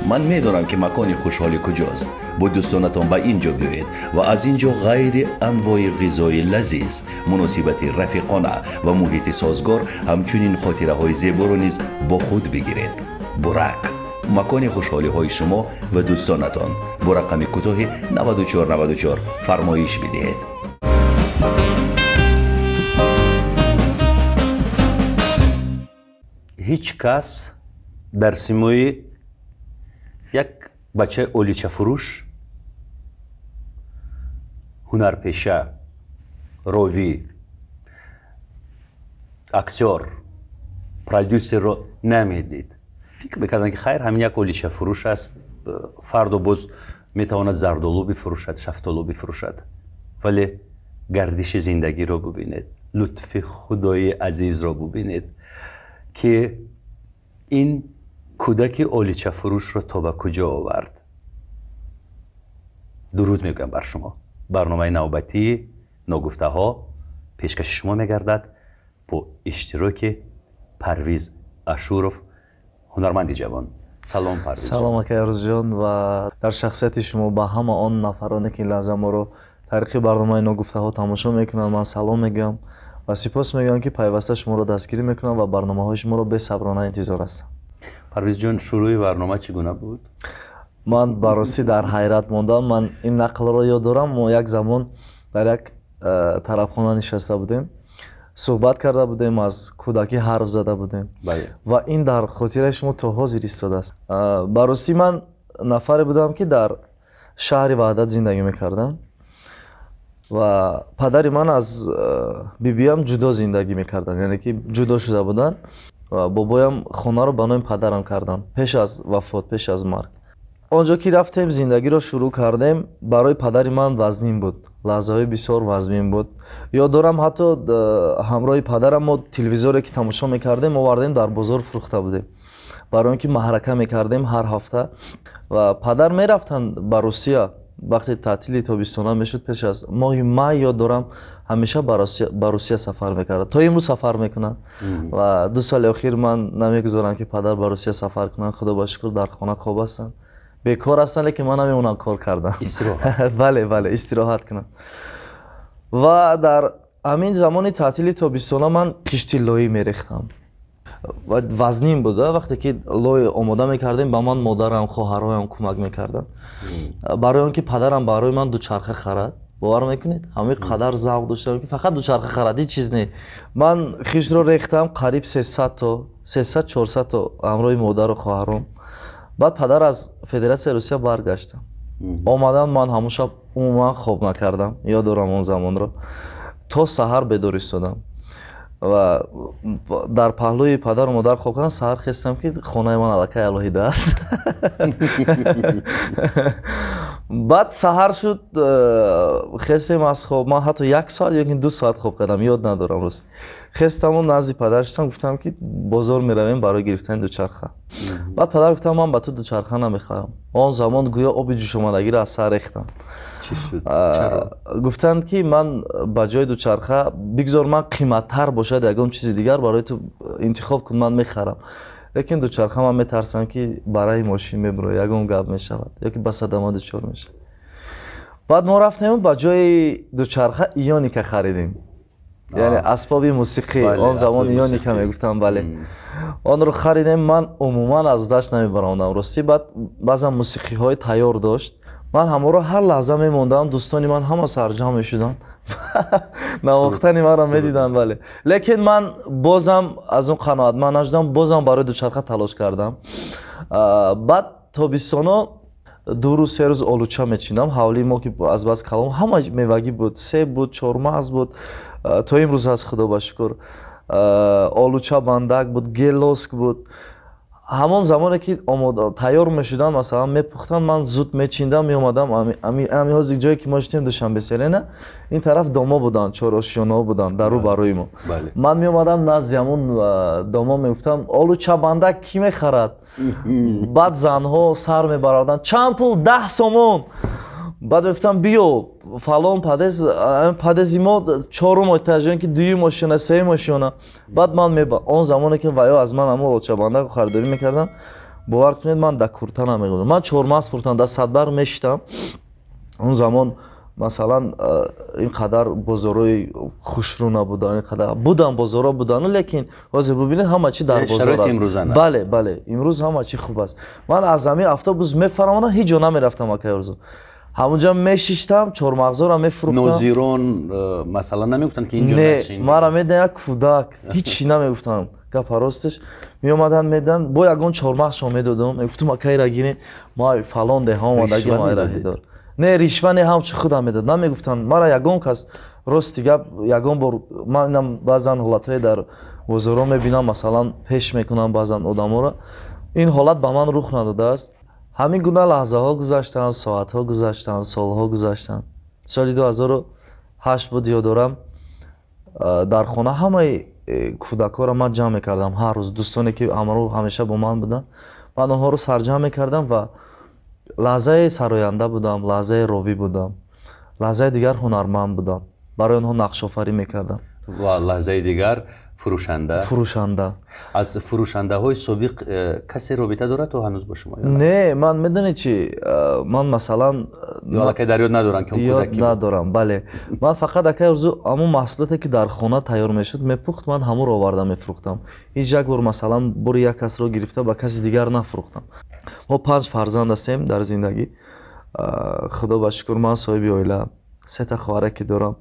Ман медонам, ки макони хушҳолӣ куҷост. Бо дӯстонатон ба ин ҷо биёед ва аз ин ҷо ғайри анвои ғизои лазиз, муносибати рафиқона ва муҳити созгор, ҳамчунин хотираҳои зеборо низ бо худ бигиред. Бурак, макони хушҳолиҳои шумо ва дӯстонатон. Бо рақами кӯтоҳи 9494 фармоиш бидиҳед. Ҳеҷ кас дар симои як бачаи оличафурӯш, ҳунарпеша, ровӣ, актёр, продюсерро намедид. Фикр мекарданд, ки хайр, ҳамин як оличафурӯш аст, фардо боз метавонад зардолу бифурӯшад, шафтолу бифурӯшад. Вале гардиши зиндагиро бубинед, лутфи Худои азизро бубинед, ки ин кӯдаки оличафурӯшро то ба куҷо овард. Дуруд мегӯям бар шумо. Барномаи навбатии Ногуфтаҳо пешкаши шумо мегардад бо иштироки Парвиз Ашуров, ҳунарманди ҷавон. Салом, Парвиз. Салом, акай Арзуҷон, ва дар шахсияти шумо ба ҳама он нафароне, ки ин лаҳза моро тариқи барномаи Ногуфтаҳо тамошо мекунанд, ман салом мегӯям ва сипос мегӯям, ки пайваста шуморо дастгирӣ мекунам ва барномаҳои шуморо бесаброна интизор ҳастам. Парвизҷон, шурӯи барнома чӣ гуна буд? Ман ба ростӣ дар ҳайрат мондам. Ман ин нақлро ёд дорам. Мо як замон дар як тарафхона нишаста будем, суҳбат карда будем, аз кӯдакӣ ҳарф зада будем ва ин дар хотираи шумо то ҳозир истодааст. Ба ростӣ, ман нафаре будам, ки дар шаҳри Ваҳдат зиндагӣ мекардам ва падари ман аз бибиям ҷудо зиндагӣ мекарданд, яъне ки ҷудо шуда буданд ва бобоям хонаро ба номи падарам карданд пеш аз вафот, пеш аз марг. Он ҷо ки рафтем, зиндагиро шурӯъ кардем, барои падари ман вазнин буд, лаҳзаҳои бисёр вазнин буд. Ёд дорам, ҳатто ҳамроҳи падарам мо телевизоре ки тамошо мекардем, овардем, дар бозор фурӯхта будем, барои он ки маҳрака мекардем ҳар ҳафта. Ва падар мерафтанд ба Русия вақте таътили тобистона мешуд, пеш аз моҳи май. Ёд дорам, ҳамеша ба Русия сафар мекард, то имрӯз сафар мекунанд. Ва 2 соли охир ман намегузорам, ки падар ба Русия сафар кунанд. Худо ба шукр, дар хона хоб ҳастанд, бекор ҳастанд, лекин ман намемонам кор кардан. Бале, истироҳат кунам. Ва дар ҳамин замони таътили тобистона ман хишти лоӣ мерехтам. Вазнин буд, вақте ки лой омода мекардем, ба ман модарам, хоҳарҳоям кӯмак мекарданд, барои он ки падарам барои ман дучарха харад. Бовар мекунед, ҳамин қадар завқ доштам, ки фақат дучарха харад, ҳеҷ чиз не. Ман хиштро рехтам қариб 300 то, 300, 400 то, ҳамроҳи модару хоҳаром. Баъд падар аз Федератсияи Русия баргаштам, омадам. Ман ҳамон шаб умуман хоб накардам, ёд дорам он замонро, то саҳар бедор истодам ва дар паҳлӯи падару модар хоб кардам. Саҳар хестам, ки хонаи ман аллакай алоҳида аст. Баъд саҳар шуд, хестем аз хоб. Ман ҳатто як соат ё 2 соат хоб кардам, ёд надорам, рост. Хестаму назди падар шудам, гуфтам, ки бозор меравем барои гирифтани дучарха. Баъд падар гуфтам: «Ман ба ту дучарха намехарам». Он замон гӯё оби ҷӯшомадагиро аз сар рехтам. Гуфтанд, ки ман ба ҷои дучарха, бигзор ман қиматтар бошад, ягон чизи дигар барои ту интихоб кун, ман мехарам, лекин дучарха, ман метарсам, ки барои мошин мебурояд, ягон гап мешавад ё ки ба садама дучор мешавад. Баъд мо рафтем, ба ҷои дучарха ионика харидем, яъне асбоби мусиқӣ. Он замон ионика мегуфтам, бале, онро харидем. Ман умуман аз дашт намебаромадам, ростӣ. Баъд баъзан мусиқиҳои тайёр дошт, ман ҳаморо ҳар лаҳза мемондам, дӯстони ман ҳама сарҷамъ мешуданд, навохтани маро медиданд, бале. Лекин ман бозам аз он қаноатманд нашудам, бозам барои дучарха талош кардам. Баъд тобистоно 2 рӯз, 3 рӯз олуча мечиндам. Ҳавлии мо, ки азбас калон, ҳама мевагӣ буд, себ буд, чормағз буд, то имрӯз ҳаст, худо ба шукр. Олуча, бандак буд, гелоск буд. Ҳамон замоне ки тайёр мешуданд, масалан мепухтанд, ман зуд мечиндам, меомадам. Ами ҳозир ҷое ки мо шудем, Душанбе Серена, ин тараф домо буданд, чорошиёнаҳо буданд дар рӯ барои мо. Ман меомадам назди ҳамон домо, мегуфтам: «Олуча, бандак кӣ мехарад?» Баъд занҳо сар мебароварданд: «Чанд пул?» «10 сомон». Баъд мегуфтам: «Биё, фалон подъезд, подъезди мо чорум этаж ки дуюм ошёна, сеюм ошёна». Баъд ман он замоне ки ваё аз ман ҳамо олучабандаку харидорӣ мекарданд, Бовар кунед, ман дар курта намеғӯдам. Ман чормағз фурӯхтам, дар Садбар мешитам. Он замон масалан ин қадар бозорҳои хушрӯ набуданд, ин қадар буданд, бозорҳо буданд, лекин ҳозир бубинед, ҳама чи дар бозор аст. Бале, бале, имрӯз ҳама чи хуб аст. Ман аз замин автобус мефаромадам, ҳеҷ ҷо намерафтам, акай Орзу. Ҳамунҷа мешиштам, чормағзоро мефурӯхтам. Нозирон масалан намегуфтанд, ки инҷо не, мара медан як кӯдак, ҳеҷ намегуфтанд. Гапа росташ, меомаданд, медан, бо ягон чормағзшон медодам, мегуфтам, акайра гиред, ма фалон деҳа омадаги, майра дор. Не, ришва не, ҳамчун худам медод. Намегуфтанд мара ягон кас. Рости гап, ягон бор ман инам баъзан ҳолатҳое дар бозорҳо мебинам, масалан пеш мекунам баъзан одаморо. Ин ҳолат ба ман рух надодааст. Ҳамин гуна лаҳзаҳо гузаштанд, соатҳо гузаштанд, солҳо гузаштанд. Соли 2008 буд, ёд дорам, дар хона ҳамаи кӯдакҳоро ман ҷамъ мекардам ҳар рӯз, дӯстоне ки ҳамеша бо ман буданд, ман онҳоро сарҷамъ мекардам ва лаҳзаи сароянда будам, лаҳзаи ровӣ будам, лаҳзаи дигар ҳунарманд будам, барои онҳо нақшофарӣ мекардам. Ва лаҳзаи дигар фурӯшанда. Фурӯшанда. Аз фурӯшандаҳои собиқ касе робита дорад то ҳанӯз бо шумо? Не, ман медонед чи, ман масалан ё аллакай дар ёд надорам, ки он ёд надорам, бале. Ман фақат, акай Орзу, ҳамон маҳсулоте ки дар хона тайёр мешуд, мепухт, ман ҳамонро оварда мефурӯхтам. Ҳеҷ як бор масалан бори як касро гирифта ба каси дигар нафурӯхтам. Мо панҷ фарзанд ҳастем дар зиндагӣ. Худо ба шукр, ман соҳиби оила, сета хоҳаре ки дорам,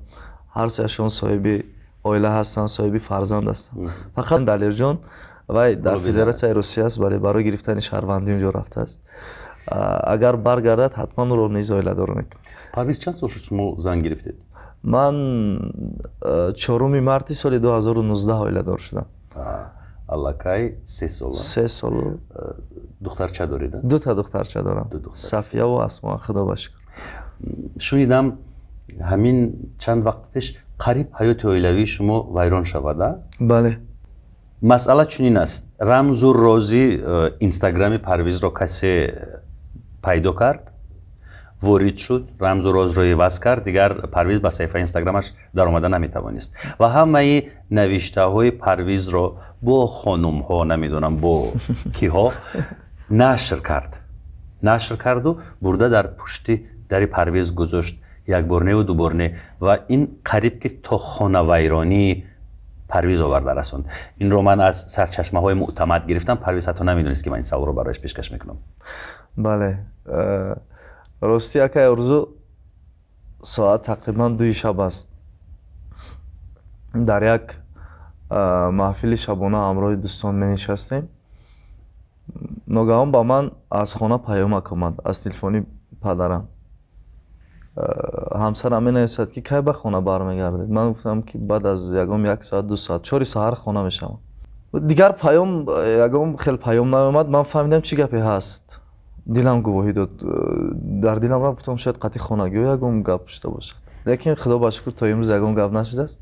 ҳар сеяшон соҳиби оила ҳастанд, соҳиби фарзанд ҳастанд. Фақат Далерҷон, вай дар Федератсияи Русия аст, бале, барои гирифтани шаҳрвандӣ унҷо рафтааст. Агар баргардад, ҳатман ӯро низ оиладор мекунам. Парвиз, чанд сол шуд шумо зан гирифтед? Ман 4 марти соли 2019 оиладор шудам. Аллакай 3 сола. 3 сол. Духтарча доред? Дута духтарча дорам, Сафияву Асмо, худо ба шукр. Шунидам, ҳамин чанд вақт пеш қариб ҳаёти оилавии шумо вайрон шавад, а? Бале. Масъала чунин аст: рамзу рози инстаграми Парвизро касе пайдо кард, ворид шуд, рамзу розро иваз кард, дигар Парвиз ба саҳифаи инстаграмаш даромада наметавонист ва ҳамаи навиштаҳои Парвизро бо хонумҳо, намедонам бо киҳо, нашр кард, нашр карду бурда дар пушти дари Парвиз гузошт, якбор неву дубор не, ва ин қариб ки то хонавайронии Парвиз оварда расонд. Инро ман аз сарчашмаҳои мӯътамад гирифтам. Парвиз ҳатто намедонист, ки ман ин саволро барояш пешкаш мекунам. Бале, ростӣ, акай Орзу, соат тақрибан 2-и шаб аст. Дар як маҳфили шабона ҳамроҳи дӯстон менишастем. Ногаҳон ба ман аз хона паёмак омад, аз телефони падарам. Ҳамсарам менависад, ки кай ба хона бармегардед? Ман гуфтам, ки баъд аз ягон як соат, 2 соат, 4-и саҳар хона мешавам. Дигар паём, ягон хел паём наомад. Ман фаҳмидам, чӣ гапе ҳаст. Дилам гувоҳӣ дод, дар дилам рафт, гуфтам, шояд қатъи хонагиҳо ягон гап шуда бошад, лекин худо ба шукр, то имрӯз ягон гап нашудааст.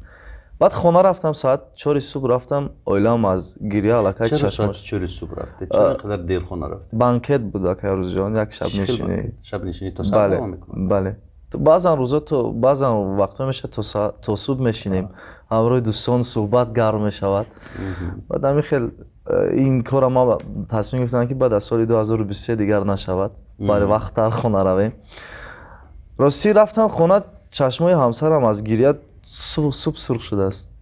Баъд хона рафтам, соат 4-и субҳ рафтам, оилаам аз гиря аллакай чашмош. 4-и субҳ рафтед? Чаро қадар дер хона рафтед? Банкет буд, акай Орзуҷон, як шабнишинӣ. Шабнишинӣ то саҳар давом мекунад? Бале, баъзан рӯзо, то баъзан вақтҳо мешавад, то субҳ мешинем ҳамроҳи дӯстон, суҳбат гарм мешавад. Баъд ҳамин хел ин кора ман тасмим гирифтам, ки баъд аз соли 2023 дигар нашавад, бари вақттар хона равем. Ростӣ, рафтам хона, чашмои ҳамсарам аз гиря субҳ сурх шудааст.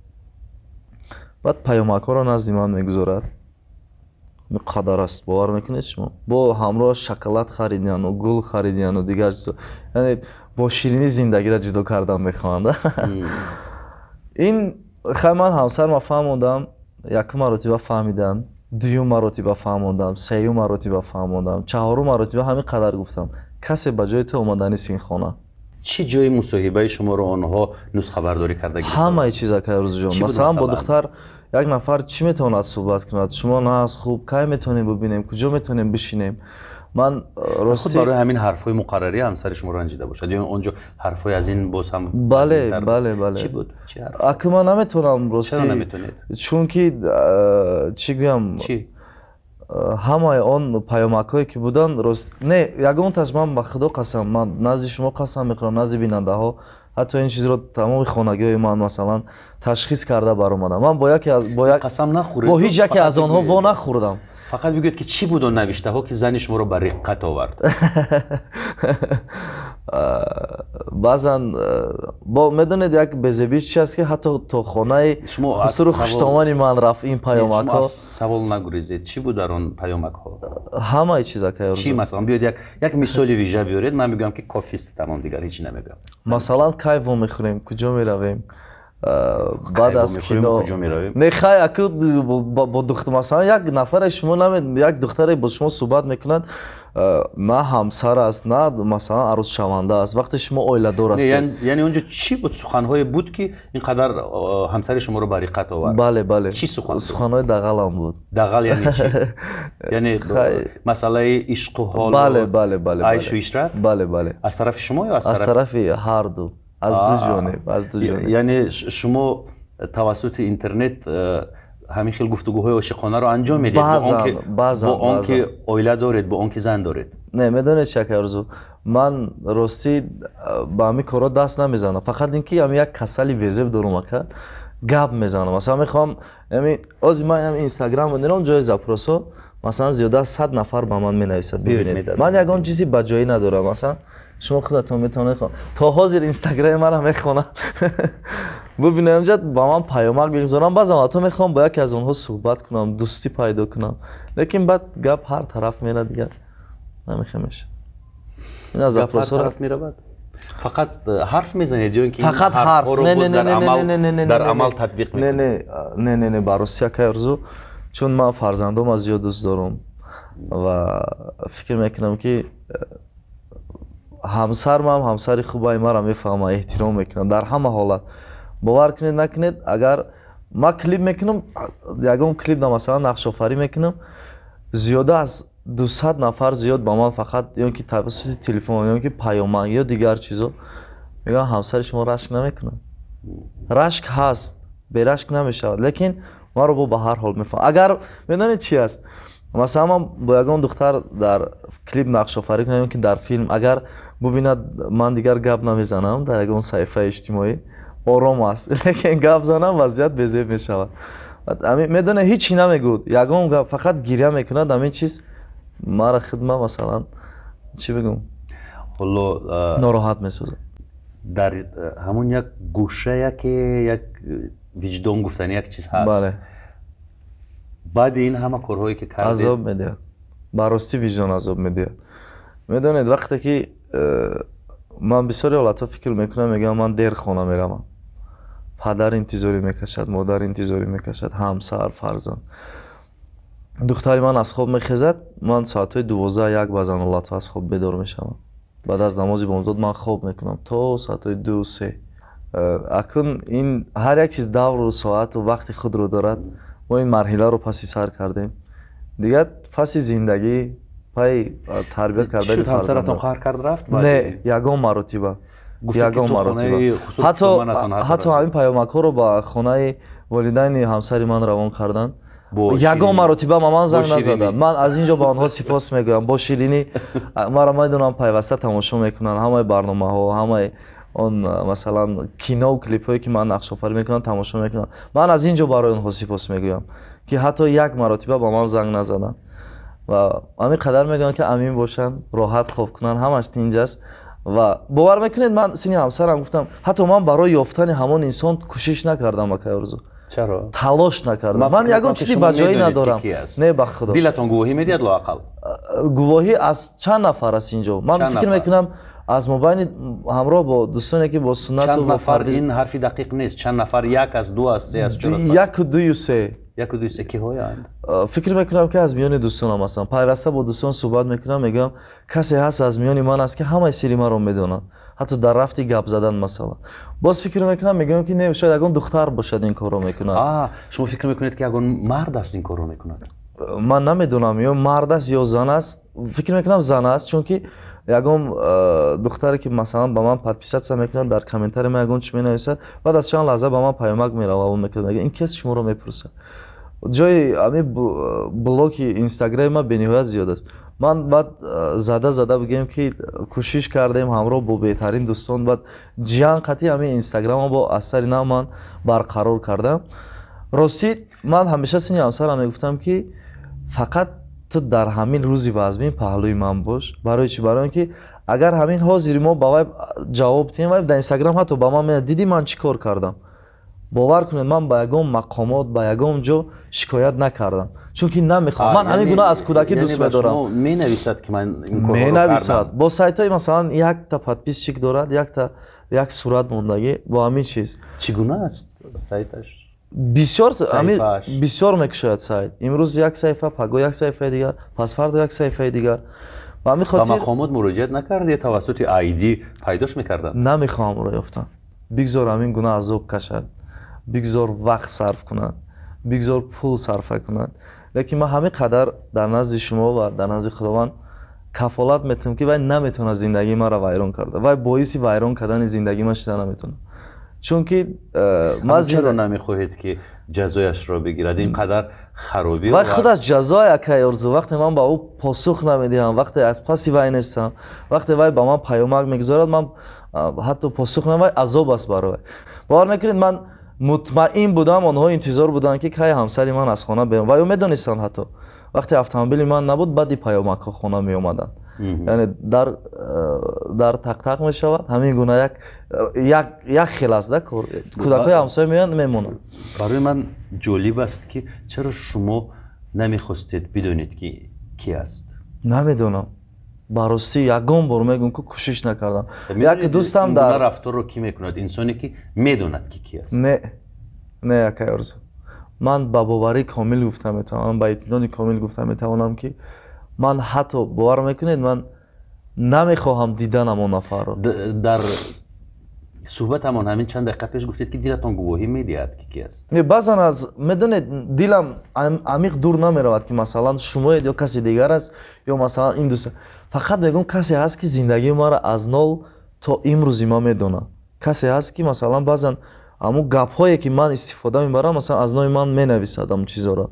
Баъд паёмакҳоро назди ман мегузорад. Қадар аст, бовар мекунед шумо, бо ҳамроҳ шоколад харидияну гул харидияну дигар чизо, яъне бо ширинӣ зиндагиро ҷудо кардан мехоҳанд. Ин хай, ман ҳамсарма фаҳмондам, якум маротиба фаҳмиданд, дуюм маротиба фаҳмондам, сеюм маротиба фаҳмондам, чаҳорум маротиба ҳамин қадар гуфтам: касе ба ҷои ту омаданист ин хона. Чӣ ҷои мусоҳибаи шуморо онҳо нусхабардорӣ карда? Ҳамаи чиз, акай Орзуҷон. Масалан, бо духтар як нафар чӣ метавонад суҳбат кунад? Шумо нағз, хуб, кай метавонем бубинем, куҷо метавонем бишинем? Ман рости барои ҳамин ҳарфҳои муқаррарӣ ҳамсари шумо ранҷида бошад ё он ҷо ҳарфҳои аз ин боз ҳам? Бале. Чӣ буд? Ака, ман наметавонам, рости. Чаро наметавонед? Чунки чӣ гӯям, ҳамаи он паёмакҳое ки буданд, рост не, ягонташ ман, ба худо қасам, ман назди шумо қасам мехӯрам, назди бинандаҳо, ҳатто ин чизро тамоми хонагиҳои ман масалан ташхис карда баромадам. Ман бо яке аз бо як қасам нахӯред. Бо ҳеҷ яке аз онҳо во нахӯрдам. Фақат бигӯед, ки чӣ буд он навиштаҳо, ки зани шуморо ба риққат овард? Баъзан бо медонед, як безебиш чи аст, ки ҳатто то хонаи хусуру хуштомани ман рафт ин паёмакҳо. Савол нагурезед. Чӣ буд дар он паёмакҳо? Ҳамаи чиз, акай. Чӣ масалан? Биёед, як мисоли вижа биёред, ман мегӯям, ки кофист, тамом, дигар ҳеҷ намегӯям. Масалан, кай вомехӯрем, куҷо меравем баъд аз кино. Не, хай, аку бо духтар, масалан, як нафаре шумо як духтаре бо шумо суҳбат мекунад, на ҳамсар аст, на масалан арӯсшаванда аст, вақте шумо оиладор ҳастед. Яъне онҷо чӣ буд, суханҳое буд, ки ин қадар ҳамсари шуморо ба риққат овард? Бале, бале. Чӣ сухан? Суханҳои дағалам буд. Дағал яъне чӣ? Яъне масъалаи ишқу ҳол? Бале, бале, бале. Айшу ишрат? Бале, бале. Аз тарафи шумо ё аз тарафи ҳарду, аз ду ҷониб, аз ду ҷониб. Яъне шумо тавассути интернет ҳамин хел гуфтугӯҳои ошиқонаро анҷом медиҳед, бо он ки оила доред, бо он ки зан доред? Не, медонед чи, акай Орзу, ман ростӣ ба ҳамин корҳо даст намезанам, фақат ин ки ҳами як касали безеб дорум, ака, гап мезанам. Масалан, мехоҳам, ҳозир ман ҳами Инстаграм мебинам, ҷои запросҳо, масалан, зиёда аз 100 нафар ба ман менависад. Бибинед, ман ягон чизи баҷоӣ надорам. Масалан, шумо худатон метавонед, то ҳозир Инстаграми мара мехонанд, бубинем, ҷа ба ман паёмак мегузорам. Баъзан вақтҳо мехоҳам бо яке аз онҳо суҳбат кунам, дӯстӣ пайдо кунам, лекин баъд гап ҳар тараф мерад, дигар намехе мешавад. Ин аз запросҳо меравад. Фақат ҳарф мезанед ё ин ки фақат ҳарф? Не, дар амал татбиқ мекунед? Не, не, не, не, ба ростӣ, акай Орзу, чун ман фарзандома зиёд дӯст дорам ва фикр мекунам, ки ҳамсармам ҳамсари хубаи маро мефаҳма, эҳтиром мекунад дар ҳама ҳолат. Бовар кунед, накунед, агар ман клип мекунам, ягон клип, масалан, нақшофарӣ мекунам, зиёда аз 200 нафар зиёд ба ман фақат ё ки тавассути телефон, ё ки паёмак, ё дигар чизо мегӯянд: «Ҳамсари шумо рашк намекунад?» Рашк ҳаст, берашк намешавад, лекин маро бо ба ҳар ҳол мефаҳмад. Агар медонед чи аст, масалан, ман бо ягон духтар дар клип нақшофарӣ кунам ё ки дар филм, агар бубинад, ман дигар гап намезанам дар ягон саҳифаи иҷтимоӣ, ором аст, лекин гап занам, вазъият безеб мешавад. Медонед, ҳечи намегӯд, ягон гап, фақат гиря мекунад. Ҳамин чиз мара хидма, масалан, чӣ бигӯм, ҳоло нороҳат месозад. Дар ҳамон як гӯша яке як виҷдон гуфтани як чиз ҳаст. Бале. Баъди ин ҳама корҳое ки кардед? Азоб медиҳад, ба ростӣ виҷдон азоб медиҳад. Медонед, вақте ки ман бисёри ҳолатҳо фикр мекунам, мегӯям, ман дер хона меравам, падар интизорӣ мекашад, модар интизорӣ мекашад, ҳамсар, фарзанд. Духтари ман аз хоб мехезад, ман соатҳои 12, 1 баъзан ҳолатҳо аз хоб бедор мешавам. Баъд аз намози бомдод ман хоб мекунам то соатҳои 2, 3. Акун ин ҳар як чиз давру соату вақти худро дорад. Мо ин марҳиларо паси сар кардем, дигар паси зиндагӣ, пай тарбият кардани. Ҳамсаратон қаҳр кард, рафт? Не, ягон маротиба, ягон маротиба. Ҳатто ҳамин паёмакҳоро ба хонаи волидайни ҳамсари ман равон карданд, ягон маротиба ба ман занг назаданд. Ман аз ин ҷо ба онҳо сипос мегӯям. Бо ширинӣ маро медонам, пайваста тамошо мекунанд, ҳамаи барномаҳо, ҳамаи он, масалан, кинову клипҳое, ки ман нақшофарӣ мекунам, тамошо мекунам. Ман аз ин ҷо барои онҳо сипос мегӯям, ки ҳатто як маротиба ба ман занг назаданд ва ҳамин қадар мегӯянд, ки амин бошанд, роҳат хоб кунанд, ҳамаш тинҷ аст. Ва бовар мекунед, ман сини ҳамсарам гуфтам, ҳатто ман барои ёфтани ҳамон инсон кӯшиш накардам, акай Орзу. Чаро? Талош накардам. Ман ягон чизи баҷоӣ надорам, не, ба Худо. Дилатон гувоҳӣ медиҳад лоақал? Гувоҳӣ аз чанд нафар аст инҷо. Ман фикр мекунам, аз мобайни ҳамроҳ бо дӯстоне, ки бо суннату Чанд нафар? Ин ҳарфи дақиқ нест. Чанд нафар? Як аст, ду аст, се аст, чор аст? Яку, дую, се. Яку, ду, се. Киҳоянд? Фикр мекунам, ки аз миёни дӯстонам ҳастам. Пайваста бо дӯстон суҳбат мекунам, мегӯям, касе ҳаст аз миёни ман аст, ки ҳамаи сири маро медонад, ҳатто дар рафти гап задан. Масалан, боз фикр мекунам, мегӯям, ки не, шояд ягон духтар бошад, ин корро мекунад. Шумо фикр мекунед, ки ягон мард аст, ин корро мекунад? Ман намедонам, ё мард аст, ё зан аст. Фикр мекунам, зан аст, чунки ягон духтаре, ки, масалан, ба ман подписаться мекунад, дар комментарий ман ягон чи менависад, баъд аз чанд лаҳза ба ман паёмак меравон мекунад, мегӯяд, ин кас шуморо мепурсад. Ҷои ҳамин блоки Инстаграми ман бениҳоят зиёд аст. Ман баъд зада зада, бигӯем, ки кӯшиш кардем ҳамроҳ бо беҳтарин дӯстон, баъд ҷиян қатъи ҳамин Инстаграмро бо аз сари нав ман барқарор кардам. Ростӣ, ман ҳамеша сини ҳамсарам мегуфтам, ки фақат Ту дар ҳамин рӯзи вазмин паҳлӯи ман бош. Барои чӣ? Барои он ки агар ҳамин ҳозири мо ба вай ҷавоб диҳем, вай дар Инстаграм ҳатто ба ман меяд: дидӣ, ман чӣ кор кардам? Бовар кунед, ман ба ягон мақомот, ба ягон ҷо шикоят накардам, чунки намехоҳам. Ман ҳамин гуна аз кӯдакӣ дӯст медорам. Менависад, ки ман ин корро менависад бо сайтҳои, масалан, якта подписчик дорад, якта як сурат мондагӣ бо ҳамин чиз. Чӣ гуна аст сайташ? Бисёр бисёр мекушояд сайт. Имрӯз як саҳифа, пагоҳ як саҳифаи дигар, пасфардо як саҳифаи дигар. Ба ҳамин хотир ба мақомот муроҷиат накардед? Тавассути айди пайдош мекарданд? Намехоҳам ӯро ёфтан. Бигзор ҳамин гуна азоб кашад, бигзор вақт сарф кунад, бигзор пул сарфа кунад, лекин ман ҳамин қадар дар назди шумо ва дар назди Худованд кафолат метавам, ки вай наметавонад зиндагии маро вайрон карда, вай боиси вайрон кардани зиндагии ман шуда наметавонад, чунки ман чаро намехоҳед, ки ҷазояшро бигирад, ин қадар харобӣ? Вай худаш ҷазои, акай Орзу. Вақте ман ба ӯ посух намедиҳам, вақте аз паси вай нестам, вақте вай ба ман паёмак мегузорад, ман ҳатто посух на, вай азоб аст барои вай. Бовар мекунед, ман мутмаин будам, онҳо интизор буданд, ки кай ҳамсари ман аз хона берун, ва ё медонистанд, ҳатто вақте автомобили ман набуд, баъди паёмакҳо хона меомаданд. Яъне дар тақтақ мешавад, ҳамин гуна як хел аст да кор. Кӯдакҳои ҳамсоя меоянд, мемонанд. Барои ман ҷолиб аст, ки чаро шумо намехостед бидонед, ки ки аст? Намедонам, ба ростӣ, ягон бор мегӯм, ки кӯшиш накардам. Як дӯстам дар рафторро кӣ мекунад? Инсоне, ки медонад, ки ки аст. Не, не, акай Орзу, ман ба боварии комил гуфта метавонам, ба итминони комил гуфта метавонам, ки ман ҳатто, бовар мекунед, ман намехоҳам диданам он нафарро. Дар суҳбатамон ҳамин чанд дақиқа пеш гуфтед, ки дилатон гувоҳӣ медиҳад, ки ки аст. Не, баъзан аз, медонед, дилам амиқ дур намеравад, ки масалан шумоед ё каси дигар аст, ё масалан ин дӯст. Фақат мегӯм, касе ҳаст, ки зиндагии маро аз нол то имрӯзи ман медонад. Касе ҳаст, ки масалан баъзан ҳамун гапҳое, ки ман истифода мебарам, масалан аз номи ман менависад ҳамун чизҳоро.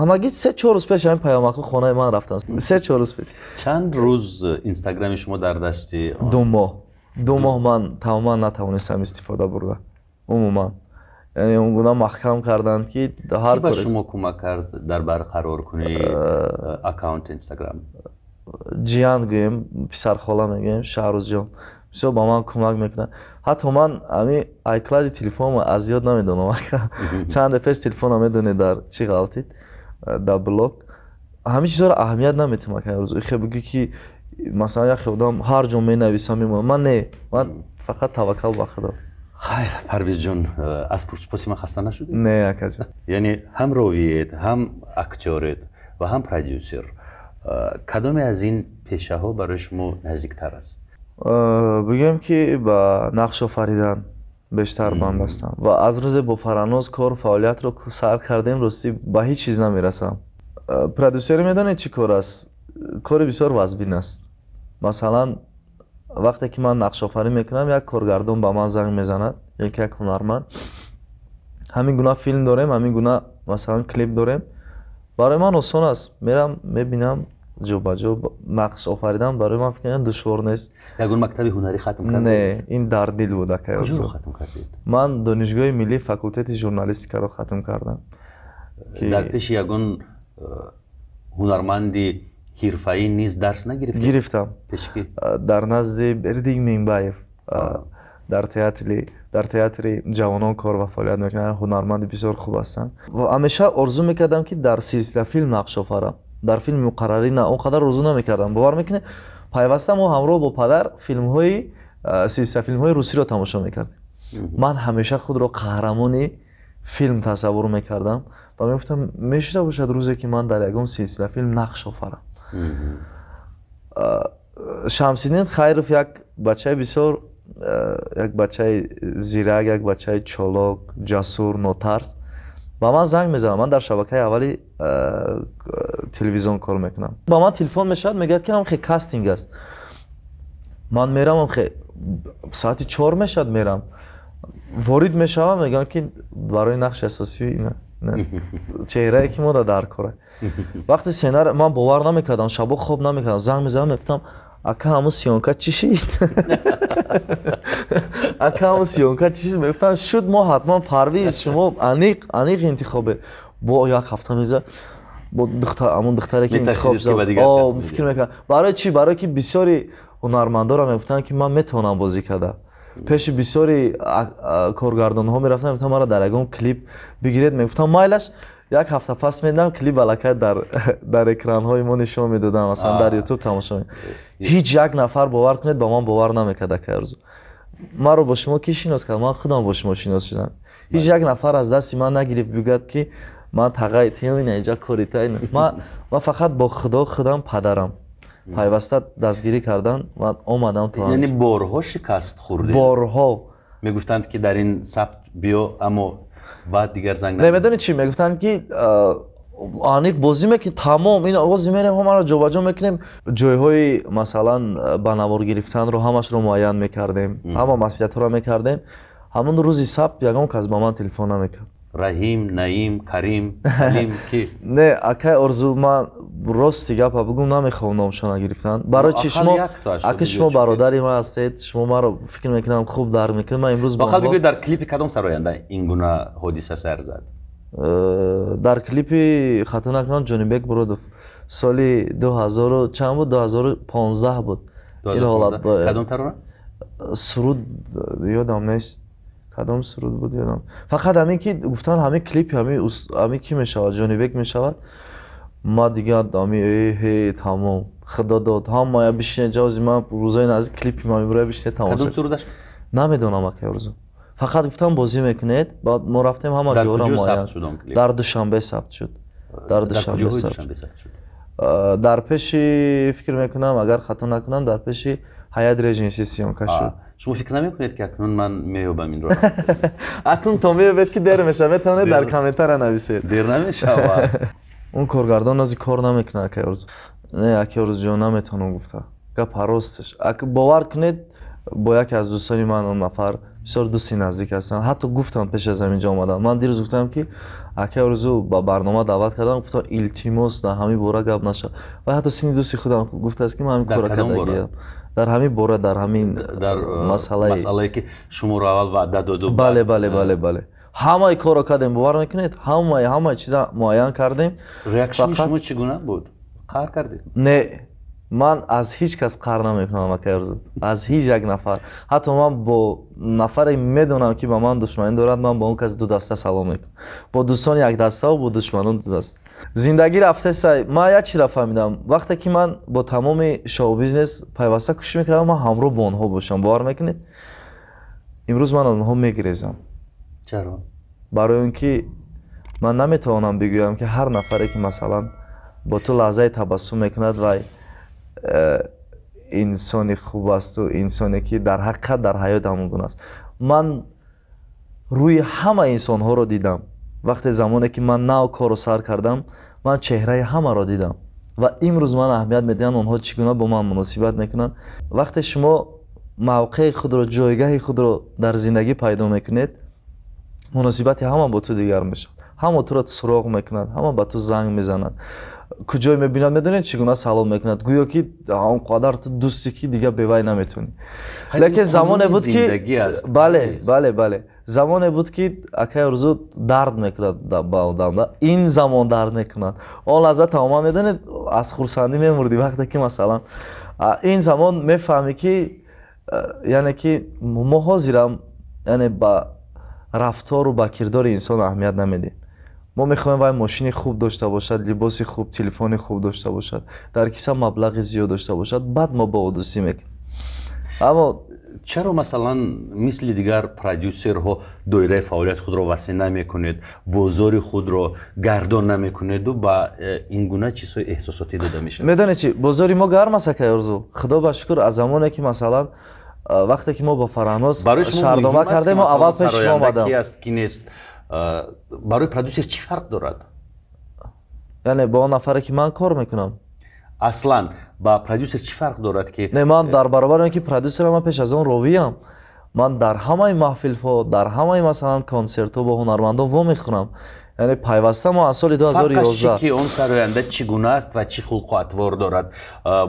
Ҳамагӣ 3-4 рӯз пеш ҳамин паёмакҳо хонаи ман рафтанд, 3-4 рӯз пеш. Чанд рӯз Инстаграми шумо дар дасти? 2 моҳ. 2 моҳ ман тамоман натавонистам истифода бурда, умуман. Яъне он гуна маҳкам карданд, ки ҳар ба шумо кӯмак кард дар барқарор кунии аккаунти Инстаграм? Ҷиян гӯем, писархола мегӯем, Шаҳрӯзҷон бисёр ба ман кӯмак мекунад. Ҳатто ман ҳами айклауди телефонро аз ёд намедонам. Чанде пеш телефонро, медонед, дар чӣ ғалтид, дар блок. Ҳамин чизҳоро аҳамият наметиҳам, акай Орзу. Ихе бигӯ, ки масалан яхе одам ҳар ҷо менависам, мемонам, ман не, ман фақат таваккал ба Худо. Хайр, Парвизҷон, аз пурсупоси ман хаста нашудед? Не, акаҷон. Яъне ҳам ровиед, ҳам актёред ва ҳам продюсер. Кадоме аз ин пешаҳо барои шумо наздиктар аст? Бигӯем, ки ба нақш офаридан бештар банд ҳастам ва аз рӯзе бо Фараноз кор фаъолиятро сар кардем, ростӣ, ба ҳеҷ чиз намерасам. Продюсерӣ, медонед, чӣ кор аст? Кори бисёр вазбин аст. Масалан, вақте ки ман нақшофарӣ мекунам, як коргардон ба ман занг мезанад ё ки як ҳунарманд: ҳамин гуна филм дорем, ҳамин гуна, масалан, клип дорем. Барои ман осон аст, мерам, мебинам, ҷо ба ҷо. Нақш офаридан барои ман, фикр кунам, душвор нест. Ягон мактаби ҳунарӣ хатм кардед? Не, ин дар дил буд, акай. Куҷоро хатм кардед? Ман Донишгоҳи миллии факултети журналистикаро хатм кардам. Дар пеши ягон ҳунарманди ҳирфаӣ низ дарс нагирифтед? Гирифтам. Пеши ки? Дар назди Бердик Минбаев, дар театри ҷавонон кор ва фаъолият мекунад. Ҳунарманди бисёр хуб ҳастанд. Ва ҳамеша орзу мекардам, ки дар силсила филм нақш офарам, дар филми муқаррарӣ на, он қадар орзу намекардам. Бовар мекунед, пайваста мо ҳамроҳ бо падар филмҳои силсила филмҳои русиро тамошо мекардем. Ман ҳамеша худро қаҳрамони филм тасаввур мекардам ва мегуфтам, мешуда бошад рӯзе, ки ман дар ягон силсила филм нақш офарам. Шамсиддин Хайров як бачаи бисёр, як бачаи зирак, як бачаи чолок, ҷасур, нотарс ба ман занг мезанад. Ман дар шабакаи аввали телевизион кор мекунам. Ба ман телефон мешавад, мегӯяд, ки ҳамхе кастинг аст. Ман мерам, ҳамхе соати 4 мешавад, мерам, ворид мешавам, мегӯям, ки барои нақши асосӣ чеҳрае, ки мо дар кора. Вақте сценар, ман бовар намекардам, шабо хоб намекардам. Занг мезанам, мегуфтам: «Ака, ҳамун съёмка чӣ шид? Ака, ҳамун съёмка чӣ шид?» Мегуфтам: «Шуд, мо ҳатман, Парвиз, шумо аниқ, аниқ интихобе». Бо як ҳафта мезад. Бо духтар, ҳамон духтаре ки интихоб шуд, фикр мекунам. Барои чӣ? Барои ки бисёри ҳунармандоро мегуфтанд, ки ман метавонам бозӣ карда. Пеши бисёри коргардонҳо мерафтам, мегуфтам маро дар ягон клип бигиред, мегуфтам майлаш, як ҳафта пас медам, клип аллакай дар экранҳои мо нишон медодам, масалан дар ютуб тамошо. Ҳеҷ як нафар, бовар кунед, ба ман бовар намекард. Акай Орзу, маро бо шумо ки шинос кард? Ман худам бо шумо шинос шудам. Ҳеҷ як нафар аз дасти ман нагирифт, бигӯяд, ки ман тағаи тиём, ина иҷа корита. Ман фақат бо Худо, худам, падарам пайваста дастгирӣ кардан ва омадам то. Яъне борҳо шикаст хӯрдед? Борҳо. Мегуфтанд, ки дар ин сабт биё, аммо баъд дигар занг не. Медонед чӣ мегуфтанд? Ки аниқ бозӣ мекунем, тамом, ин оғози мерем, ҳамаро ҷобаҷо мекунем, ҷойҳои масалан ба навор гирифтанро ҳамашро муайян мекардем, ҳама маслиҳатҳоро мекардем. Ҳамон рӯзи сабт ягон кас ба ман телефон намекард. Раҳим, Наим, Карим, Салим, ки? Не, акай Орзу, ман рости гапа бигӯм, намехоҳам номшона гирифтан. Барои чи? Шумо, ака, шумо бародари ман ҳастед, шумо маро, фикр мекунам, хуб дарк мекунед. Ман имрӯз Бақал бигӯед, дар клипи кадом сароянда ин гуна ҳодиса сар зад? Дар клипи, хато накунам, Ҷонибек Муродов, соли дуҳазору чанд буд, 2015 буд ин ҳолат. Кадом тарона? Суруд ёдам нест, кадом суруд буд, ёдам. Фақат ҳамин ки гуфтанд ҳамин клипи ҳамин ки мешавад, Ҷонибек мешавад. Ма дигар ҳами э тамом, Худо дод, ҳамая бишине ҷавози ман, рӯзои наздик клипи ма мебурая, бишине тамошо. Кадом сурудаш? Намедонам, акай Орзу, фақат гуфтам бозӣ мекунед. Баъд мо рафтем, ҳама ҷоро муайян. Дар Душанбе сабт шуд, дар Душанбе сабт шуд. Дар пеши, фикр мекунам, агар хато накунам, дар пеши Ҳаят Реженси съёмка шуд. Шумо фикр намекунед, ки акнун ман меёбам инро? Акнун то меёбед, ки дер мешавад. Метавонед дар комментария нависед. Дер намешавад. Он коргардон ози кор намекунад, акай Орзу. Не, акай Орзуҷон, наметавонам гуфта, гап росташ. Бовар кунед, бо яке аз дӯстони ман, он нафар бисёр дӯсти наздик ҳастанд, ҳатто гуфтам пеш аз ҳамин ҷо омадан, ман дирӯз гуфтам, ки акай Орзу ба барнома даъват кардам, гуфтам, илтимос, дар ҳамин бора гап нашавад. Ва ҳатто синни дӯсти худам гуфтааст, ки ман ҳамин кора кардагиам дар ҳамин бора, дар ҳамин масъалаи, масъалае ки шуморо аввал ваъда доду. Бале, ҳамаи корро кардем, бовар мекунед, ҳамаи чиза муайян кардем. Реаксияи шумо чӣ гуна буд? Қаҳр кардед? Не, ман аз ҳеҷ кас қаҳр намекунам, акай Орзу, аз ҳеҷ як нафар. Ҳатто ман бо нафаре медонам, ки ба ман душманӣ дорад, ман бо он кас ду даста салом мекунам, бо дӯстони якдаставу бо душманон ду даста. Зиндагӣ рафтеса. Ман як чизро фаҳмидам: вақте ки ман бо тамоми шоу-бизнес пайваста кӯшиш мекардам, ман ҳамроҳ бо онҳо бошам, бовар мекунед, имрӯз ман аз онҳо мегирезам. Чаро? Барои он ки ман наметавонам бигӯям, ки ҳар нафаре ки масалан бо ту лаҳзаи табассум мекунад, вай инсони хуб асту инсоне ки дар ҳақиқат дар ҳаёт ҳамон гуна аст. Ман рӯи ҳама инсонҳоро дидам. Вақте замоне ки ман нав корро сар кардам, ман чеҳраи ҳамаро дидам ва имрӯз ман аҳамият медиҳам, онҳо чӣ гуна бо ман муносибат мекунанд. Вақте шумо мавқеи худро, ҷойгаҳи худро дар зиндагӣ пайдо мекунед, муносибати ҳама бо ту дигар мешавад. Ҳама туро суроғ мекунад, ҳама ба ту занг мезанад, куҷое мебинад, медонед, чӣ гуна салом мекунад, гӯё ки он қадар ту дӯсти, ки дигар бевай наметавонӣ. Лекин замоне буд, ки бале, замоне буд, ки, акай Орзу, дард мекунад ба одам. Ин замон дард мекунад, он лаҳза тамоман, медонед, аз хурсандӣ мемурдӣ. Вақте ки масалан ин замон мефаҳмӣ, ки яъне ки мо ҳозирам, яъне ба рафтору ба кирдори инсон аҳамият намедиҳем. Мо мехоҳем вай мошини хуб дошта бошад, либоси хуб, телефони хуб дошта бошад, дар киса маблағи зиёд дошта бошад, баъд мо бо ӯ дӯстӣ мекунем. Аммо Чаро масалан мисли дигар продюсерҳо доираи фаъолияти худро васеъ намекунед, бозори худро гардон намекунеду ба ин гуна чизҳои эҳсосотӣ дода мешавад? Медонед чи, бозори мо гарм аст, акай Орзу, Худо ба шукр. Аз замоне ки масалан вақте ки мо бо Фараҳноз шаҳрнома кардем, мо аввал пеш шумо омадам. Ки аст, ки нест, барои продюсер чӣ фарқ дорад? Яъне бо он нафаре ки ман кор мекунам? Аслан ба продюсер чӣ фарқ дорад, ки Не, ман дар баробари он ки продюсерам, ман пеш аз он ровиям. Ман дар ҳамаи маҳфилҳо, дар ҳамаи масалан консертҳо бо ҳунармандон вомехӯрам, яъне пайваста мо аз соли 2011. Ки он сароянда чӣ гуна аст ва чӣ хулқу атвор дорад?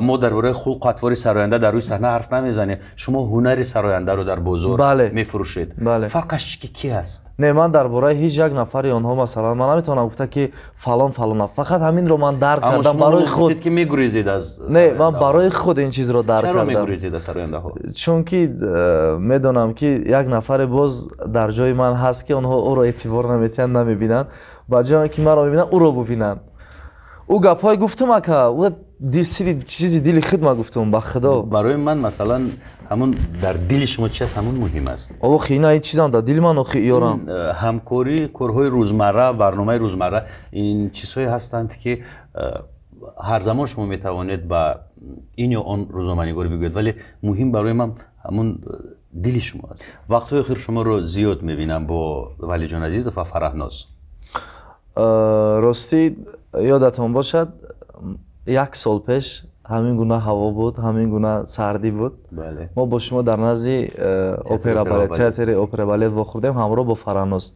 Мо дар бораи хулқу атвори сароянда дар рӯи саҳна ҳарф намезанем. Шумо ҳунари сарояндаро дар бозор мефурӯшед. Фарқаш ки ки аст? Не, ман дар бораи ҳеҷ як нафари онҳо, масалан, ман наметавонам гуфта, ки фалон фалон, фақат ҳаминро ман дарк кардам барои худ. Ки мегурезед аз Не, ман барои худ ин чизро дарк кардам. Чаро мегурезед аз сарояндаҳо? Чунки медонам, ки як нафаре боз дар ҷои ман ҳаст, ки онҳо ӯро эътибор наметиҳанд, намебинанд. Ба ҷое ки маро мебинанд, ӯро бубинанд. Ӯ гапҳое гуфтум, ака, сири чизи дили худ ма гуфтум, ба худо. Барои ман, масалан, ҳамун дар дили шумо чи аст, ҳамун муҳим аст. Охи, ина ин чизам дар дили ман, охи, ёрам. Ҳамкорӣ, корҳои рӯзмарра, барномаи рӯзмарра, ин чизҳое ҳастанд, ки ҳар замон шумо метавонед ба ин ё он рӯзноманигор бигӯед, вале муҳим барои ман ҳамун дили шумо аст. Вақтҳои охир шуморо зиёд мебинам бо Валиҷон Азизов ва Фараҳноз. Ростӣ, ёдатон бошад, як сол пеш ҳамин гуна ҳаво буд, ҳамин гуна сардӣ буд. Мо бо шумо дар назди опера балет, театри опера балет вохӯрдем ҳамроҳ бо Фараҳноз.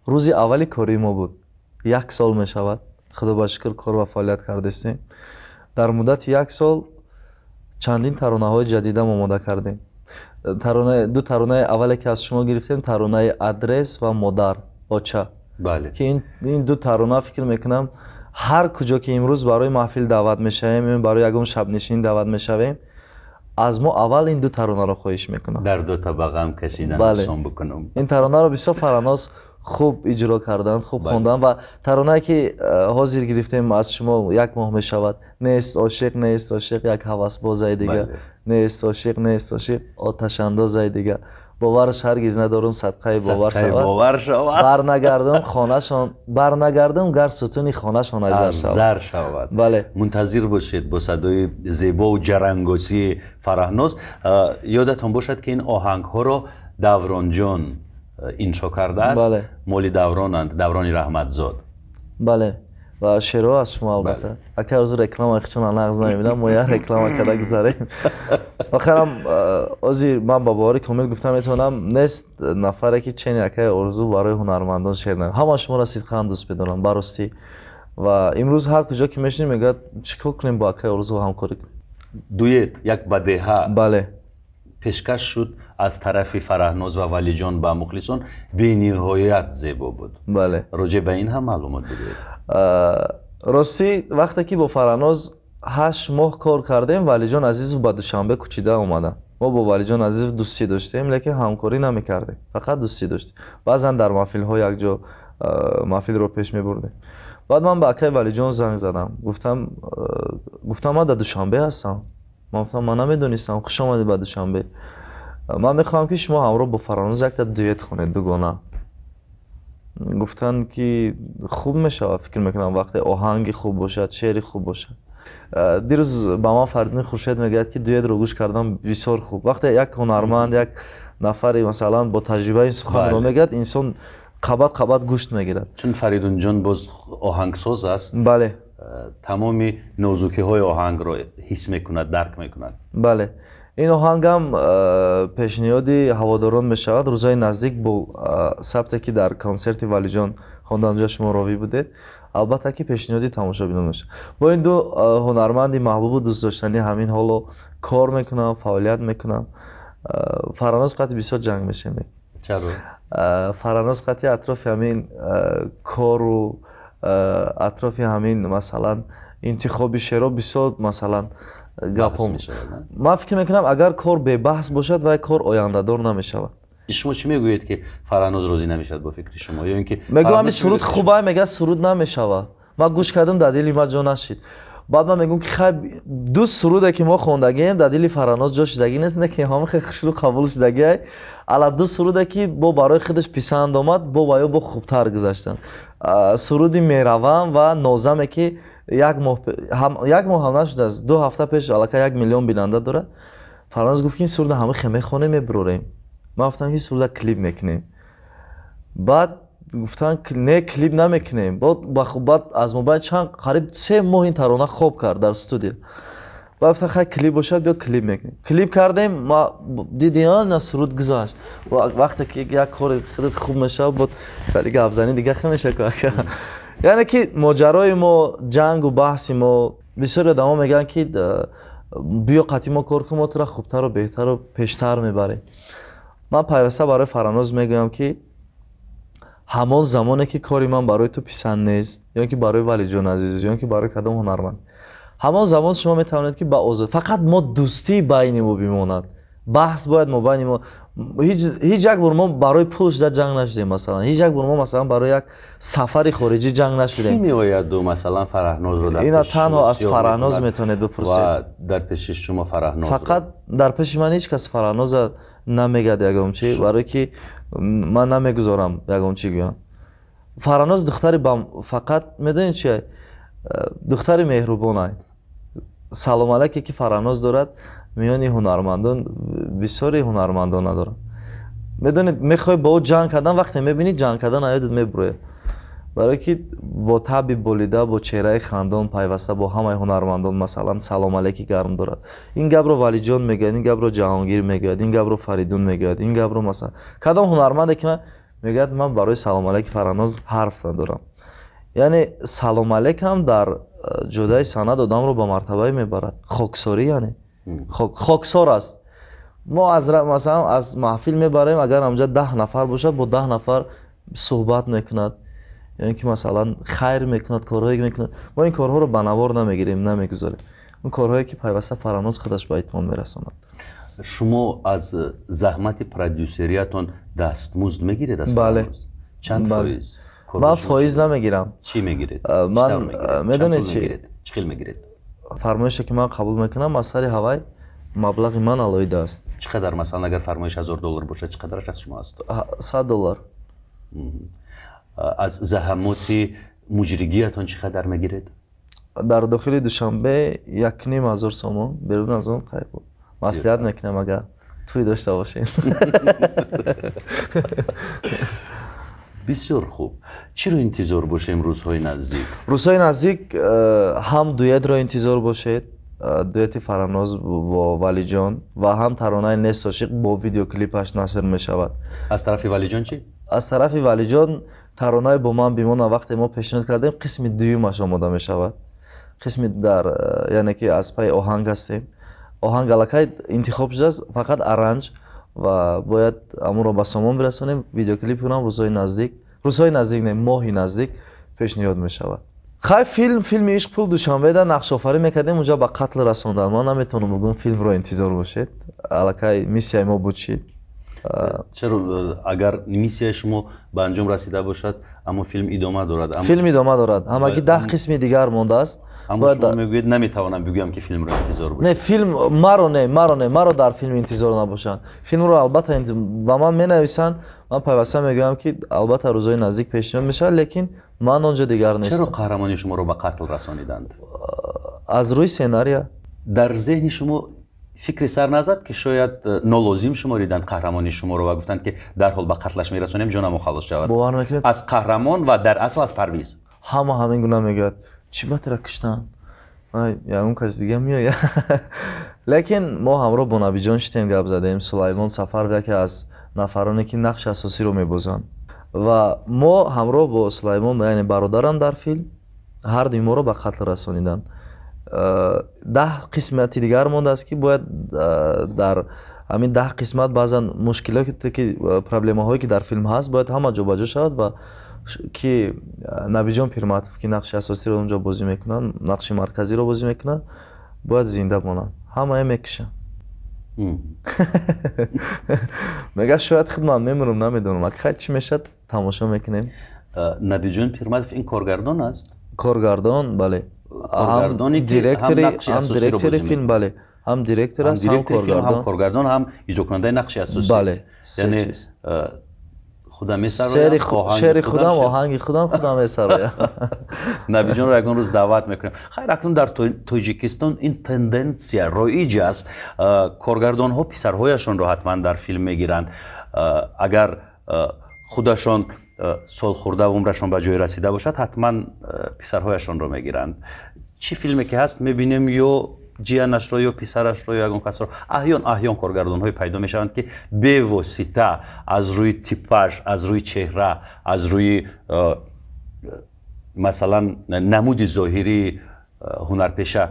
Рӯзи аввали кории мо буд. Як сол мешавад, худо ба шукр, кор ва фаъолият кардастем. Дар муддати як сол чандин таронаҳои ҷадидам омода кардем. Ду таронаи аввале, ки аз шумо гирифтем, таронаи «Адрес» ва «Модар оча», ки ин ду тарона, фикр мекунам, ҳар куҷо ки имрӯз барои маҳфил даъват мешавем, барои ягон шабнишинӣ даъват мешавем, аз мо аввал ин ду таронаро хоҳиш мекунам. Дар ду табаға кашидан осон бикунам. Ин таронаро бисёр Фараҳноз хуб иҷро карданд, хуб хонданд. Ва таронае, ки ҳозир гирифтем аз шумо, як моҳ мешавад, «Нест ошиқ, нест ошиқ, як ҳавасбозаи дига, нест ошиқ, нест ошиқ, оташандозаи дига, бовараш ҳаргиз надорум, садқаи бовар шавад, бовар шавад, барнагардам хонашон, барнагардам, гар сутуни хонашон аз зар шавад». Зар шавад. Бале. Мунтазир бошед бо садои зебову ҷарангосии Фараҳноз. Ёдатон бошад, ки ин оҳангҳоро Давронҷон иншо кардааст, моли Давронанд, Даврони Раҳматзод. Бале, ва шеърҳо аз шумо, албатта. Ака, ҳозир реклама чун нағз намебинам, мо як реклама карда гузарем. Охирам ҳозир ман ба бовари комил гуфта метавонам, нест нафаре, ки чени акаи Орзу барои ҳунармандон шеър на. Ҳама шуморо сидқан дӯст медорам, баростӣ. Ва имрӯз ҳар куҷо ки мешинем, мегӯяд, чӣ кор кунем, бо акаи Орзу ҳамкорӣ кунем. Дуэт «Як бадеҳа» пешкаш шуд аз тарафи Фараҳноз ва Валиҷон ба мухлисон, бениҳоят зебо буд. Роҷеъ ба ин ҳам маълумот бидиҳед. Ростӣ, вақте ки бо Фараҳноз 8 моҳ кор кардем, Валиҷон Азизов ба Душанбе кӯчида омаданд. Мо бо Валиҷон Азизов дӯстӣ доштем, лекин ҳамкорӣ намекардем, фақат дӯстӣ доштем. Баъзан дар маҳфилҳо якҷо маҳфилро пеш мебурдем. Баъд ман ба акаи Валиҷон занг задам, гуфтам, ман дар Душанбе ҳастам. Ман гуфтам, ман намедонистам, хуш омадед ба Душанбе, ман мехоҳам, ки шумо ҳамроҳ бо Фараҳноз якта дуэт хонед, дугона. Гуфтанд, ки хуб мешавад, фикр мекунам, вақте оҳанги хуб бошад, шеъри хуб бошад. Дирӯз ба ман Фаридуни Хуршед мегӯяд, ки дуэтро гӯш кардам, бисёр хуб. Вақте як ҳунарманд, як нафаре, масалан, бо таҷрибаи ин суханро мегӯяд, инсон қабат қабат гӯшт мегирад. Чун Фаридунҷон боз оҳангсоз аст, тамоми нозукиҳои оҳангро ҳис мекунад, дарк мекунад. Бале, ин оҳангам пешниҳоди ҳаводорон мешавад рӯзҳои наздик, бо сабте, ки дар консерти Валиҷон хондан, ҷо шумо ровӣ будед. Албатта, ки пешниҳоди тамошобинон мешавад. Бо ин ду ҳунарманди маҳбубу дӯстдоштанӣ ҳамин ҳоло кор мекунам, фаъолият мекунам. Фараҳноз қати бисёр ҷанг мешавем. Чаро? Фараҳноз қати атрофи ҳамин кору атрофи ҳамин, масалан, интихоби шеърҳо бисёр, масалан, гапҳо. Ман фикр мекунам, агар кор бебаҳс бошад, вай кор ояндадор намешавад. Шумо чӣ мегӯед, ки Фараҳноз розӣ намешавад бо фикри шумо, ё ин ки Мегӯям, ҳамин суруд хубай, мегӯяд, суруд намешавад, ман гӯш кардам, дар дили ман ҷо нашид. Баъд ман мегӯям, ки хай, ду суруде, ки мо хондагием, дар дили Фараҳноз ҷо шудагӣ нест, не ки ҳама хеле хушрӯ қабул шудагиай. Ала ду суруде, ки бо барои худаш писанд омад, бо ваё бо хубтар гузаштанд, суруди «Меравам» ва «Нозаме», ки як моҳ, як моҳ ҳам нашудааст, 2 ҳафта пеш аллакай 1 миллион бинанда дорад. Фараҳноз гуфт, ки ин суруда ҳама хе мехонем, мебурорем. Ман гуфтам, ки суруда клип мекунем. Баъд гуфтанд, не, клип намекунем. Баъд аз мобайн чанд, қариб 3 моҳ ин тарона хоб кард дар студия. Баъд гуфтанд, хай, клип бошад, биё, клип мекунем. Клип кардем, ма диди, на суруд гузашт. Вақте ки як кори худат хуб мешавад, бод гапзанӣ дига хе мешавад. Яъне ки моҷарои мо, ҷангу баҳси мо, бисёри одамо мегӯянд, ки биё қатъи мо кор кун, мо тура хубтару беҳтару пештар мебарем. Ман пайваста барои Фараҳноз мегӯям, ки Ҳамон замоне ки кори ман барои ту писанд нест, ё ки барои Валиҷон азиз, ё ки барои кадом ҳунарманд, ҳамон замон шумо метавонед ки ба озод, фақат мо дӯстӣ байни мо бимонад, баҳс бояд мо байни мо. Ҳеҷ як бор мо барои пул шуда ҷанг нашудем, масалан ҳеҷ як бор мо масалан барои як сафари хориҷӣ ҷанг нашудем. Кӣ меояд масалан Фараҳнозро дар ина танҳо аз Фараҳноз метавонед бипурсед. Ва дар пеши шумо Фараҳноз фақат дар пеши ман ҳеҷ кас Фараҳноза намегӯяд ягон чи, барое ки ман намегузорам ягон чи гӯям. Фараҳноз духтари фақат медонед чи, духтари меҳрубонай. Салом алейке ки Фараҳноз дорад миёни ҳунармандон бисёри ҳунармандон надоранд. Медонед, мехоҳӣ бо ӯ ҷанг кардан, вақте мебинӣ ҷанг кардан аёдат мебурояд, барое ки бо табъи болида, бо чеҳраи хандон пайваста бо ҳамаи ҳунармандон масалан салом алейки гарм дорад. Ин гапро Валиҷон мегӯяд, ин гапро Ҷаҳонгир мегӯяд, ин гапро Фаридун мегӯяд, ин гапро масалан кадом ҳунарманде ки ман мегӯяд ман барои салом алейки Фараҳноз ҳарф надорам. Яъне салом алейкам дар ҷодаи санъат одамро ба мартабае мебарад. Хоксорӣ, яъне хоксор аст. Мо аз масалан аз маҳфил мебарем, агар ҳамҷа 10 нафар бошад, бо 10 нафар суҳбат мекунад, ё ин ки масалан хайр мекунад, корҳое мекунад. Мо ин корҳоро ба навор намегирем, намегузорем. Он корҳое ки пайваста Фараҳноз худаш ба итмом мерасонад. Шумо аз заҳмати продюсериятон дастмузд мегиред аз Фараҳноз? Чанд фоиз? Ман фоиз намегирам. Чӣ мегиред? Ман медонед чи? Чӣ хел мегиред? Фармоише ки ман қабул мекунам аз сари ҳавай маблағи ман алоҳида аст. Чӣ қадар масалан агар фармоиш $1000 бошад, чӣ қадараш аз шумо аст? $100. Аз заҳамоти муҷригиятон чӣ қадар мегиред? Дар дохили Душанбе 1500 сомон, берун аз он хайр маслиҳат мекунам агар тӯй дошта бошем. Бисёр хуб. Чиро интизор бошем рӯзҳои наздик? Рӯзҳои наздик ҳам дуэтро интизор бошед, дуэти Фараҳноз бо Валиҷон, ва ҳам таронаи Нест ошиқ бо видеоклипаш нашр мешавад. Аз тарафи Валиҷон чӣ? Аз тарафи Валиҷон таронаи бо ман бимона вақте мо пешниҳод кардем, қисми дуюмаш омода мешавад. Қисми дар яъне ки аз пайи оҳанг ҳастем. Оҳанг аллакай интихоб шудааст, фақат аранж ва бояд амонро ба сомон бирасонем. Видеоклипи онам рӯзҳои наздик, рӯзҳои наздик не, моҳи наздик пешниҳод мешавад. Хай филми Ишқ пул Душанбеда нақшофарӣ мекардем, унҷа ба қатл расондан. Ман наметавонам бигӯям филмро интизор бошед. Аллакай миссияи мо буд чӣ? Чаро агар миссияи шумо ба анҷом расида бошад, аммо филм идома дорад? Филм идома дорад. Ҳамагӣ 10 қисми дигар мондааст. Аммо шумо мегӯед наметавонам бигӯям ки филмро интизор бошед. Не, филм маро дар филм интизор набошанд. Филмро албатта ба ман менависанд, ман пайваста мегӯям ки албатта рӯзҳои наздик пешниҳод мешавад, лекин ман онҷо дигар нестам. Чаро қаҳрамони шуморо ба қатл расониданд? Аз рӯи сценария. Дар зеҳни шумо фикри сар назад ки шояд нолозим шумориданд қаҳрамони шуморо ва гуфтанд ки дарҳол ба қатлаш мерасонем, ҷонамо халос шавад? Бовар мекунед? Аз қаҳрамон ва дар асл аз Парвиз. Ҳама ҳамин гуна мегӯяд. Чӣ ба тура куштанд? Ягон кас дига меояд. Лекин мо ҳамроҳ бо Набиҷон шитем, гап задем. Сулаймон Сафаров яке аз нафароне ки нақши асосиро мебозанд. Ва мо ҳамроҳ бо Сулаймон, яъне бародарам дар филм, ҳар дуи моро ба қатл расониданд. 10 қисмати дигар мондааст ки бояд дар ҳамин 10 қисмат баъзан мушкилоте ки проблемаҳое ки дар филм ҳаст бояд ҳама ҷобаҷо шавад ва ки Набиҷон Пирматов ки нақши асосиро онҷо бозӣ мекунанд, нақши марказиро бозӣ мекунанд, бояд зинда монанд. Ҳамае мекушанд. Мегӯяд шояд худ ман мемирам, намедонам. Ҳақиқат чӣ мешавад, тамошо мекунем. Набиҷон Пирматов ин коргардон аст? Коргардон, бале. Ҳам директори филм, бале. Ҳам директор аст, ҳам коргардон. Ҳам коргардон, ҳам иҷрокунандаи нақши асосӣ. Бале. Яъне худам месароям, шеъри худам, оҳанги худам, худам месароям. Набиҷонро ягон рӯз даъват мекунем. Хайр, акнун дар Тоҷикистон ин тенденсия роиҷ аст. Коргардонҳо писарҳояшонро ҳатман дар филм мегиранд. Агар худашон солхӯрда умрашон ба ҷой расида бошад, ҳатман писарҳояшонро мегиранд. Чӣ филме ки ҳаст мебинем, ё ҷиянашро, ё писарашро, ё ягон касро. Аҳён аҳён коргардонҳое пайдо мешаванд ки бевосита аз рӯи типаж, аз рӯи чеҳра, аз рӯи масалан намуди зоҳирии ҳунарпеша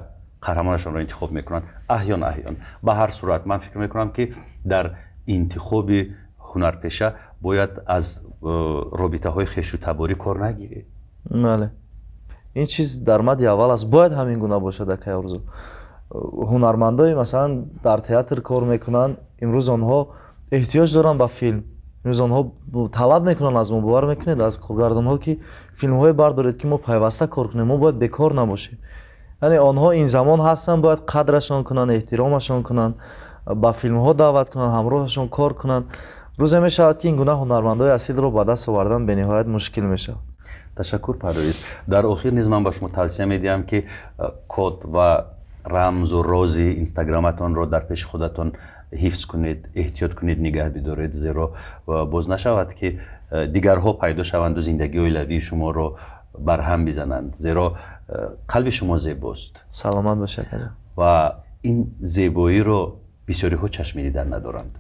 қаҳрамонашонро интихоб мекунанд. Аҳён аҳён. Ба ҳар сурат ман фикр мекунам ки дар интихоби ҳунарпеша Бояд аз робитаҳои хешу таборӣ кор нагирӣ. Бале, ин чиз дар мадди аввал аст, бояд ҳамин гуна бошад, акай Орзу. Ҳунармандое, масалан, дар театр кор мекунанд, имрӯз онҳо эҳтиёҷ доранд ба филм. Имрӯз онҳо талаб мекунанд аз мо, бовар мекунед, аз коргардонҳо, ки филмҳое бардоред, ки мо пайваста кор кунем, мо бояд бекор набошем. Яъне онҳо ин замон ҳастанд, бояд қадрашон кунанд, эҳтиромашон кунанд, ба филмҳо даъват кунанд, ҳамроҳашон кор кунанд. Рӯзе мешавад, ки ин гуна ҳунармандои асилро ба даст овардан бениҳоят мушкил мешавад. Ташаккур, Парвиз. Дар охир низ ман ба шумо тавсия медиҳам, ки код ва рамзу рози инстаграматонро дар пеши худатон ҳифз кунед, эҳтиёт кунед, нигаҳ бидоред, зеро боз нашавад, ки дигарҳо пайдо шаванду зиндагии оилавии шуморо барҳам бизананд, зеро қалби шумо зебост. Саломат бошед, акаҷон. Ва ин зебоиро бисёриҳо чашми дидан надоранд.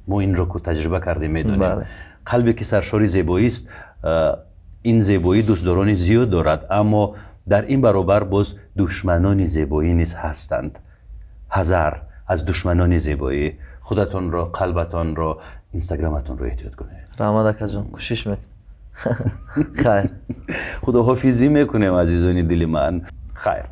Мо инро ку таҷриба кардем, медонем. Қалбе ки саршори зебоист, ин зебоӣ дӯстдорони зиёд дорад, аммо дар ин баробар боз душманони зебоӣ низ ҳастанд. Ҳазар аз душманони зебоӣ. Худатонро, қалбатонро, инстаграматонро эҳтиёт кунед. Раҳмат, акаҷон, кӯшиш мекунем. Хайр. Худоҳофизӣ мекунем, азизони дили ман, хайр.